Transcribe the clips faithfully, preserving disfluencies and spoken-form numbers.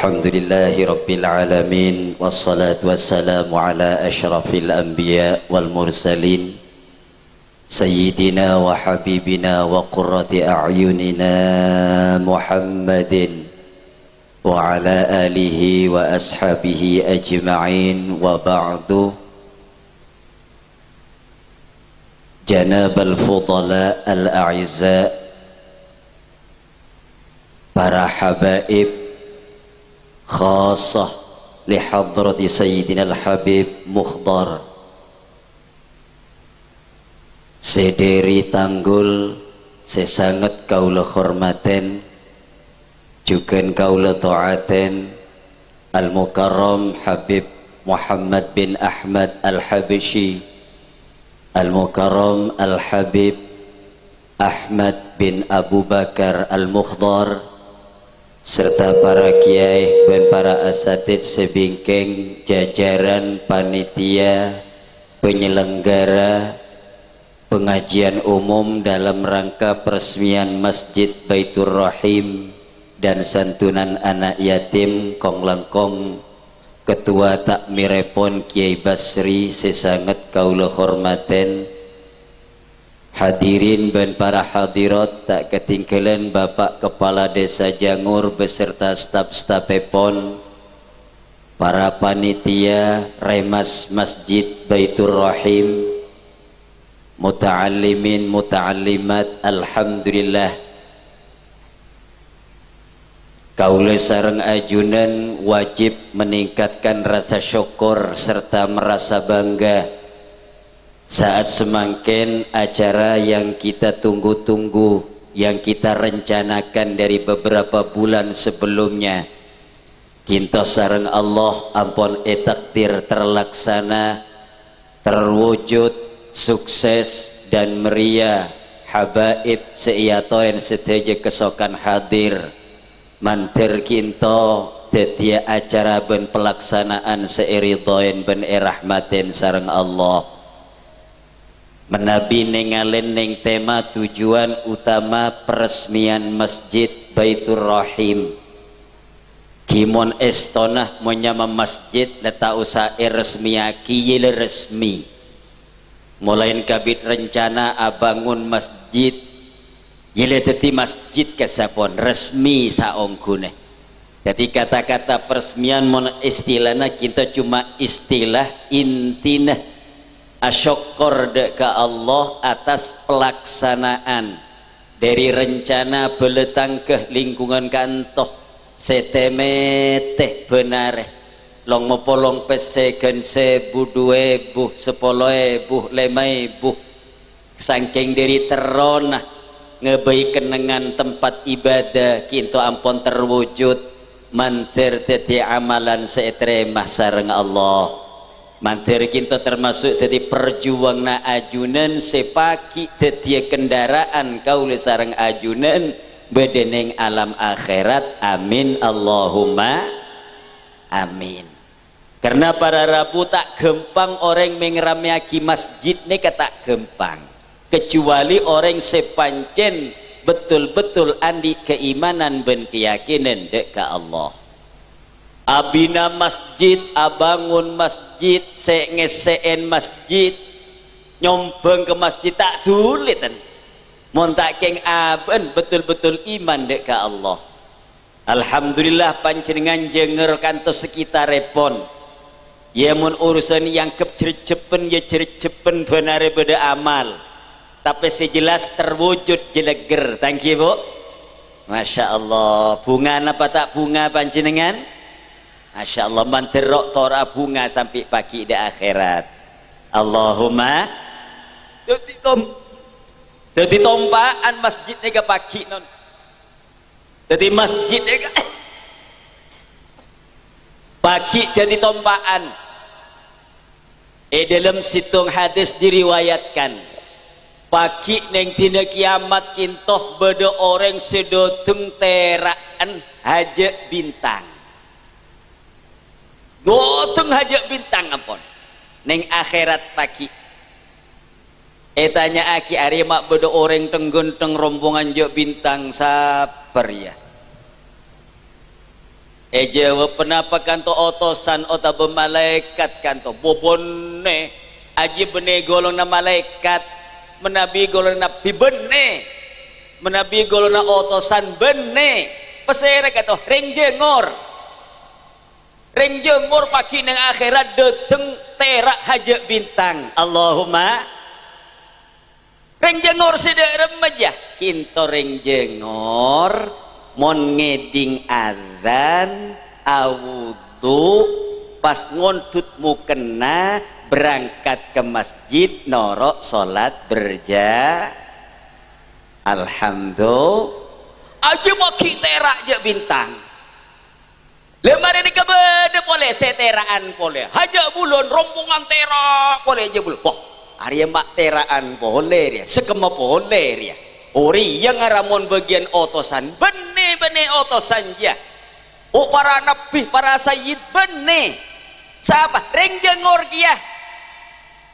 الحمد لله رب العالمين، والصلاة والسلام على أشرف الأنبياء والمرسلين، سيدنا وحبيبنا وقرة أعيننا محمد وعلى آله وأصحابه أجمعين، وبعد. جناب الفضلاء الأعزاء، para habaib, khassah li hadrati Sayyidina Al-Habib Mukhdar, sè dhâri tanggul sè sanget kaulâ hormatèn, jhughân kaulâ ta'atèn, Al-Mukarram Habib Muhammad bin Ahmad Al-Habsyi, Al-Mukarram Al-Habib Ahmad bin Abu Bakar Al-Mukhdar, serta para kiai bân para asatidz sè bingkèng, jajaran panitia penyelenggara pengajian umum dalam rangka peresmian Masjid Baitur Rahim dan santunan anak yatim, kong-langkong Ketua Takmirèpon Kiai Basri sè sanget kaulâ hormatèn, hadirin bân para hadirat, ta' katèngghâlân Bapak Kepala Desa Jangur beserta staf-stafèpon, para panitia Remas Masjid Baitur Rahim, muta'allimin, muta'allimat, alhamdulillah, kaulâ sareng ajunan wajib meningkatkan rasa syukur serta merasa bangga saat semangkèn acara yang kita tunggu-tunggu, yang kita rencanakan dari beberapa bulan sebelumnya, ka'dinto sareng Allah ampon ètakdir terlaksana, terwujud, sukses, dan meriah. Habaib sè èatowèn sadhâjâ kasokan hadir, mandhâr ka'dinto dhâddhiyâ acara bân pelaksanaan sè èridhoèn bân èrahmatèn sareng Allah. Manabi nèngalè neng tema tujuan utama peresmian Masjid Baitur Rahim, ghi mon èstona mon nyama masjid la ta' osa èresmiyaghi, iyâ la resmi. Molaèn kabit rencana abângon masjid, iyâ la dhâddhi masjid kasabbhân, resmi saongghuna. Dhâddhi kata-kata peresmian mon istilana ka'dinto coma istilah, intina asokkor dâ' ka Allah atas pelaksanaan dhâri rencana bâlâ tangghâ lingkungan ka'dinto sè tè-mètè bân arè, long-mopolong pèssè ghân sèbu, du èbu, sapolo èbu, lèma èbu. Sangkèng dhâri terrona ngabây kennengngan tempat ibadah ka'dinto ampon terwujud, mandhâr dhâddhi amalan sè ètarèma sareng Allah. Mandhâr ka'dinto termasuk dhâddhi parjuwânganna ajunan sè pagghi' dhâddhiyâ kendaraan kaulâ sareng ajunan bâdâ neng alam akhèrat. Amin, Allahumma amin. Karna para rabu ta' ghâmpang orèng mèng rammèyaghi masjid nèka ta' ghâmpang, kecuali orèng sè pancèn betul-betul andi' kaimanan bân kayakinan dâ' ka Allah. Abina masjid, abângon masjid, sè ngèssè'èn masjid, nyombhâng ka masjid ta' dhuli ten. Mon ta' kèng abâ'na betul-betul iman dâ' ka Allah. Alhamdulillah, panjhennengngan jhângar kantos sakitarèpon. Yâ, mon urusan èangghep jhârjhâbhân, yâ jhârjhâbhân bân arè bâdâ amal. Tapè sè jelas terwujud jhâlâghâr. Thank you, Bu. Masya Allah. Bhunga napa ta' bhunga panjhennengngan? Masya Allah, mandhâr ro' toro'a bhunga sampè' pagghi' dâ' akhèrat. Allahumma. Dhâddhi tom-, dhâddhi tompa'an masjid nèka pagghi', non. Dhâddhi masjid nèka pagghi' dhâddhi tompa'an. È dhâlem sèttong hadis diriwayatkan, pagghi' neng dina kiyamat ka'dinto bâdâ orèng sè dâteng tèra'an hajâ' bintang. Dâteng hajâ' bintang ampon. Neng akhèrat pagghi'. Ètanya'aghi arè ma' bâdâ orèng teng-ghânteng rombongan jâ' bintang, sapa rèya? Èjâwâb, "Ponapa kanto otosan otabâ malaèkat kanto?" "Bo-, bânnè. Ajiyâ bânnè golonganna malaèkat. Manabi golonganna nabbhi, bânnè. Manabi golonganna otosan, bânnè. Pasèra kanto? Rèng jângor. Rèng jângor paghi' neng akhèrat dâteng tèra' hajâ' bintang." Allahumma. Rèng jângor sè dâ' remma, jâ. Kinto rèng jângor, mon ngèdhing adzan, awudu, pas ngondhut mokana, berangkat ka masjid, noro' solat berja-, Alhamdulillah. Ajiyâ paghi' tèra' jâ' bintang. Lè marè nèka bâdâ polè sè tèra'an polè. Hajâ' bulân rombongan tèra' polè hajâ' bulân. Wah, arèya ma' tèra'an polè rèya, sè kemma polè rèya. Orèya ngaramon bâgiyân otosan, bânnè-bânnè otosan jâ. Oh, para nabbhi, para sayyid, bânnè. Sapa? Rèng jângor kèya.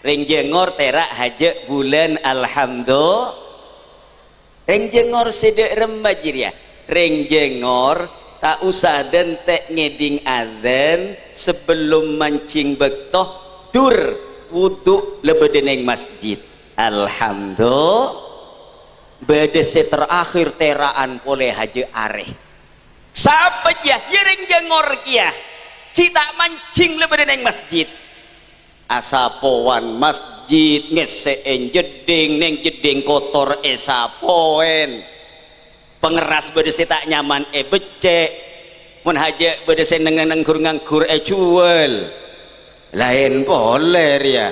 Rèng jângor tèra' hajâ' bulân, alhamdulillah. Rèng jângor sè dâ' remma jârèya, rèng jângor ta' osa dântè' ngèdhing adzan, sabellum manjhing bâkto, dur, wudu, la bâdâ neng masjid. Alhamdulillah. Bâdâ sè terakhir tèra'an polè hajâ' arè. Sapa jâ? Yâ rèng jângor kèya. Ghi' ta' manjhing la bâdâ neng masjid. Asapowan masjid, ngèssè'è jeddhing, neng jeddhing kotor èsapoèn. Pangerras bâdâ sè ta' nyaman èbeccè'. Mon hajâ' bâdâ sè neng-, nengghur-nganggur èjhuwâl. Laèn polè rèya.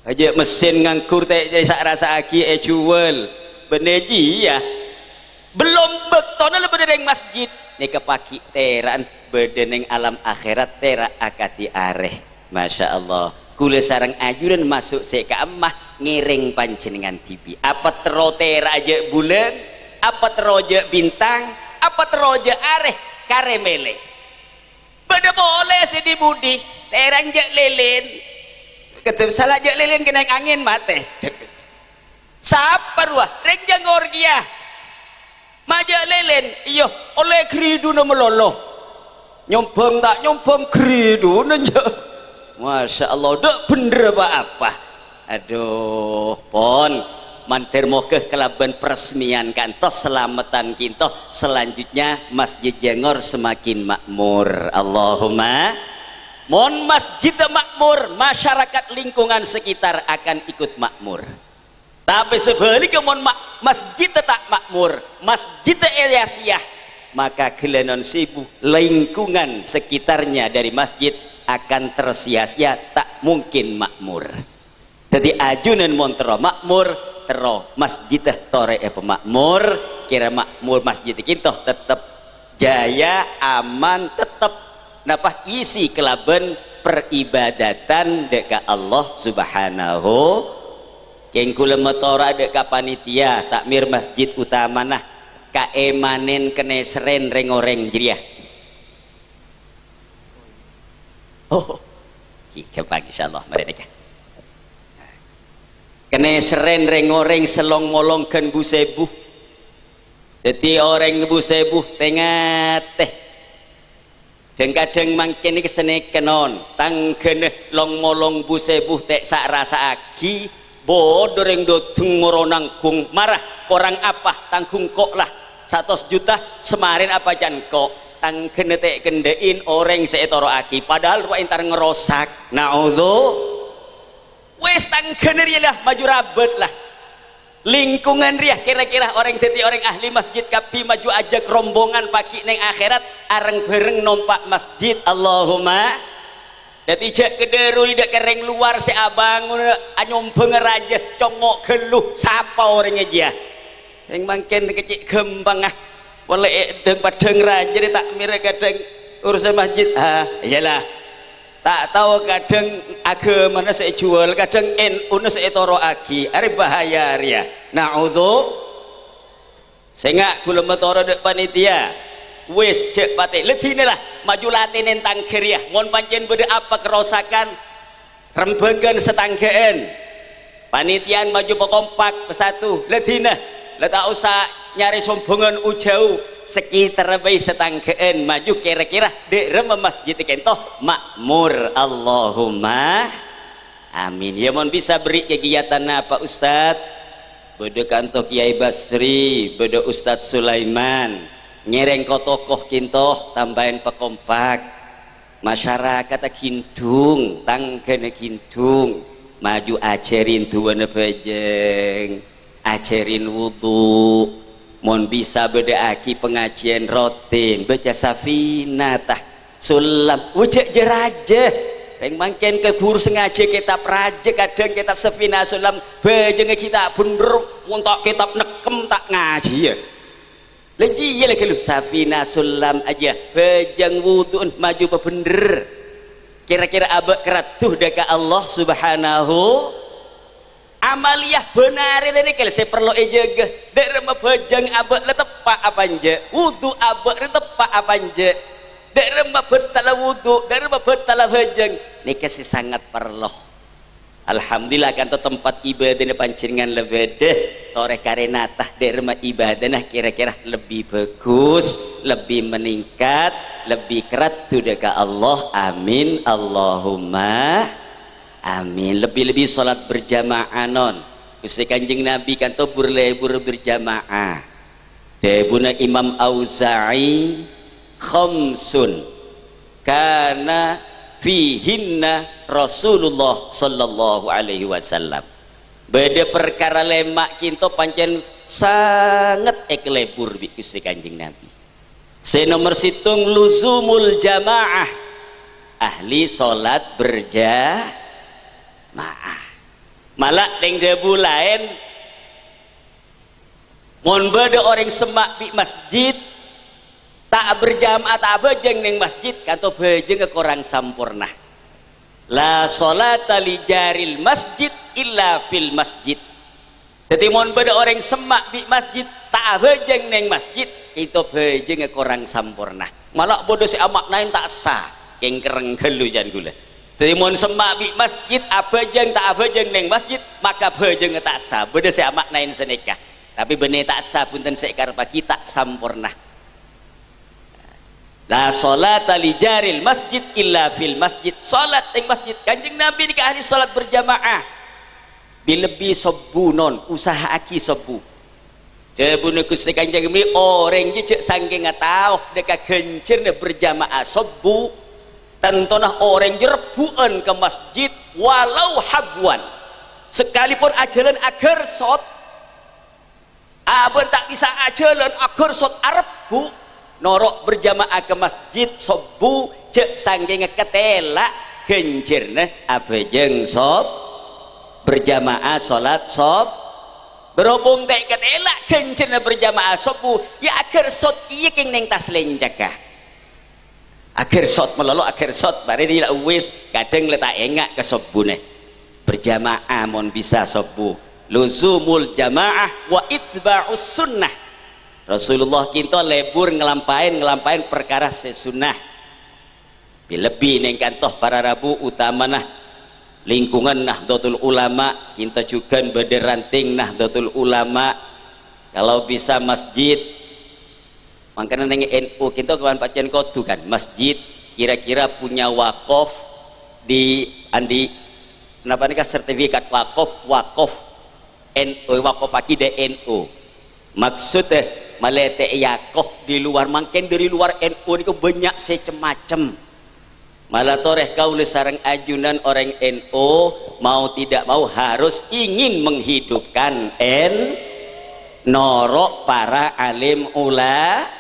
Hajâ' mesin nganggur ta' èsa'-rasa'aghi èjhuwâl. Bânnè jiyâ. Bellum bâktona la bâdâ neng masjid. Nèka paghi' tèra'an bâdâ neng alam akhèrat tèra' akadhi arè. Masya Allah. Kaulâ sareng ajunan maso' sè ka'imma ngèrèng panjhennengngan dhibi'. Apa terro tèra' jâ' bulân? Apa terro jâ' bintang? Apa terro jâ' arè? Karè mèlè. Bâdâ polè sè dhi-budhi, tèra'an jâ' lèlèn. Kadhâng sala jâ' lèlèn kennèng angèn matè. Sapa rowa? Rèng jângor kèya. Ma' jâ' lèlèn, iyâ, ollè ghâridhuna malolo. Nyombhâng ta' nyombhâng ghâridhuna jâ'. Masya Allah, dâ' bhendher pa-apa. Adhu, pon. Mandhâr moghâ kalabân peresmian kantos salameddhân kinto, selanjutnya Masjid Jângor semakin makmur. Allahumma. Mon masjid makmur, masyarakat lingkungan sekitar akan ikut makmur. Tapè sabhâligghâ, mon ma-, masjid ta' makmur, masjid sia-sia, maka ghellâ' non sèbu, lingkungan sekitarnya dari masjid akan tersia-sia, ta' mungkin makmur. Dhâddhi, ajunan mon terro makmur, terro masjidda torè èpamakmur, kèra makmur masjid kinto tettep jaya, aman, tettep napa isi kalabân peribadatan dâ' ka Allah Subhanahu. Kèng kaulâ matora dâ' ka panitia takmir masjid utamana, kaèmanèn kanèserrèn rèng-orèng jârèya. Oh, ghi-, ghâmpang, insyaallah, marè nèka. Kanèserrèn rèng-orèng sè long-molong ghân bu-sèbu. Dhâddhi orèng bu-sèbu tè-ngatè. Dhâng-kadhâng mangkèn nèka sanèka non, tangghâna long-molong bu-sèbu tè' sa'-rasa'aghi, Bâdâ rèng dâteng moro nangghung, mara, korang apa tangghung ko' la? Satos juta, samarèn apa can ko'? Tangghâna tè' kendhâ'in orèng sè ètoro'aghi, padahal rowa entar ngrosak. Na'udzu-, wis tangghâna rèya la, maju rabât la. Lingkungan rèya kèra-kèra orèng dhâddhi orèng ahli masjid kabbhi maju ajhâk rombongan paghi' neng akhèrat, areng-bhâreng nompa' masjid. Allahumma. Dhâddhi jhâ' kadhâruwi dâ' ka rèng lowar sè abângon anyombhângnga rajâ, congngo' ghâllu, sapa orèngnga jiyâ? Sèng mangkèn kècè' ghâmpangnga. Polè è dhâng-padhâng rajâ rè takmirra kadhâng urusan masjid. Ah, iyâlah. Ta' tao kadhâng aghâmana sè èjhuwâl, kadhâng N U-na sè ètoro'aghi. Arè bahaya rèya. Na'udzu. Sènga' ghulâ matora dâ' panitia. Wis, jhâ' patè. Lèdhinna la, maju latènèn tangghâ rèya. Mon pancèn bâdâ apa karosakan, rembhâghân satangghâ'ân. Panitian maju pakompak, bersatu. Lèdhinna, la ta' osa nyarè sombhângan u-jhâu. Sekitarra bhâi satangghâ'ân maju, kèra-kèra dâ' remma masjid kènto ma'mor. Allahumma amin. Ya, mon bisa berri' kegiatanna apa, Ustad? Bâdâ kanto Kiai Basri, bâdâ Ustad Sulaiman. Ngèrèng ko-toko kènto, tambâi pakompak. Masyarakadhâ ghindhung, tangghâna ghindhung. Maju ajhârin du'âna bhâjâng, ajhârin wudu. Mon bisa bâdââghi pangajiyân rutin, baca Safinah ta Sullam. Wajâ jâ-rajâ. Rèng mangkèn kabhuru sè ngajhi kètab rajâ, kadhâng kètab Safinah Sullam, bhâjângnga ghi' ta' bhendher, mon ta' kètab nekkem ta' ngajhiyâ. La jiyâ la ghâllu Safinah Sullam ajâ, bhâjâng wudu'en maju pabhendher. Kèra-kèra abâ' karaddhu dâ' ka Allah Subhanahu. Amaliyah bân arè rèya kèla sè parlo èjâgâ. Dâ' remma bhâjâng abâ' la teppa' apa enjâ', wudu abâ' rè teppa' apa enjâ'. Dâ' remma bhâtalla wudu, dâ' remma bhâtalla bhâjâng. Nèka sè sangat parlo. Alhamdulillah, kanto tempat ibadana panjhennengngan la bâdâ, torè karè nata dâ' remma ibadana kèra-kèra lebbi bhâghus, lebbi meningkat, lebbi karaddhu dâ' ka Allah. Amin, Allahumma amin. Lebbi-lebbi salat berjamaah, non. Ghustè Kanjeng Nabi kanto bur-lebur berjamaah. Dhâbuna Imam Auza'i, "Khamsun kana fihinna Rasulullah sallallahu alaihi wasallam." Bâdâ parkara lèma' kènto pancèn sanget èkalebur bi' Ghustè Kanjeng Nabi. Sè nomer sèttong, luzumul jamaah, ahli salat berjamaah. Mala' tèng dhâbu laèn, mon bâdâ orèng semma' bi' masjid, ta' berjamaah, ta' abhâjâng neng masjid, kanto bhâjângnga korang samporna. La sholata li jaril masjid illa fil masjid. Dhâddhi, mon bâdâ orèng semma' bi' masjid, ta' abhâjâng neng masjid, kanto bhâjângnga korang samporna. Mala' bâdâ sè amaknaè ta' sah, kèng-kèrèng ghâllu can ghulâ. Dhâddhi, mon semma' bi' masjid, abhâjâng ta' abhâjâng neng masjid, maka bhâjângnga ta' sah. Bâdâ sè amaknaè sanèka. Tapè bânnè ta' sah, bhunten, sè èkarebbhâghi ta' samporna. La sholata li jaril masjid illa fil masjid. Salat ing masjid. Kanjeng Nabi nèka ahli salat berjamaah. Bi-, lebbi sobbhu, non, usaha'aghi sobbhu. Dhâbuna Ghustè Kanjeng Nabi, orèng jâ-, jâ' sangkèngnga tao dâ' ka ghânjhârânna berjamaah sobbhu, tantona orèng jâ rebbhu'ân ka masjid, walau habwan. Sakalèpon ajhâlân aghârsot, abâ' ta' bisa ajhâlân, aghârsot arebbhu, noro' berjamaah ka masjid sobbhu, jâ' sangkèngnga katèla' ghânjhârânna abhâjâng sob-, berjamaah salat sob-, berhubung ta' katèla' ghânjhârânna berjamaah sobbhu, ya aghârsot kèya kèng neng tas lèncègghâ. Aghârsot malolo, aghârsot, marè dhi la uwis, kadhâng la ta' enga' ka sobbhuna. Berjamaah mon bisa sobbhu. Luzumul jamaah wa itba'us sunnah. Rasulullah kènto lebur ngalampa'è, ngalampa'è parkara sè sunnah. Bi-, lebbi neng kanto para rabu, utamana lingkungan Nahdlatul Ulama, kènto jhughân bâdâ ranting Nahdlatul Ulama. Kalau bisa masjid, Mangkana neng N U kènto kawan pancèn kodhu kan, masjid kira-kira punya wakaf di andi', napa nèka, sertifikat wakaf, wakaf N U, wakafaghi dâ' N U. Maksudnya, malè ta' èyakaf di luar, mangkèn dâri luar N U nèko bânnya' sè cem-macem. Mala torè kaulâ sareng ajunan orèng N U, mau tidak mau harus ingin menghidupkan N-, noro' para alim ula-,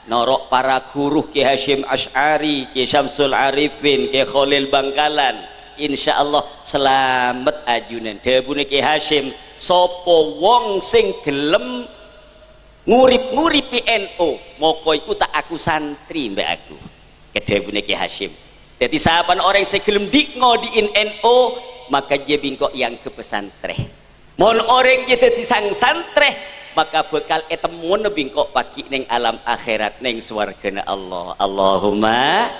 noro' para ghuru Ki Hasyim Asy'ari, Ki Syamsul Arifin, Ki Kholil Bangkalan. Insyaallah salamet ajunan. Dhâbuna Ki Hasyim, sapa wong sè ghellem ngurip-nguripi N U, moko iku ta' aku santrè mbak aku. Kadhâbuna Ki Hasyim. Dhâddhi, sapan orèng sè ghellem dhi'-ngodhi'in N U, maka jiyâ bi' engko' èanggep santrè. Mon orèng jiyâ dhâddhi sang santrè, maka bhâkal ètemmona bi' engko' pagghi' neng alam akhèrat, neng sowarghâna Allah. Allahumma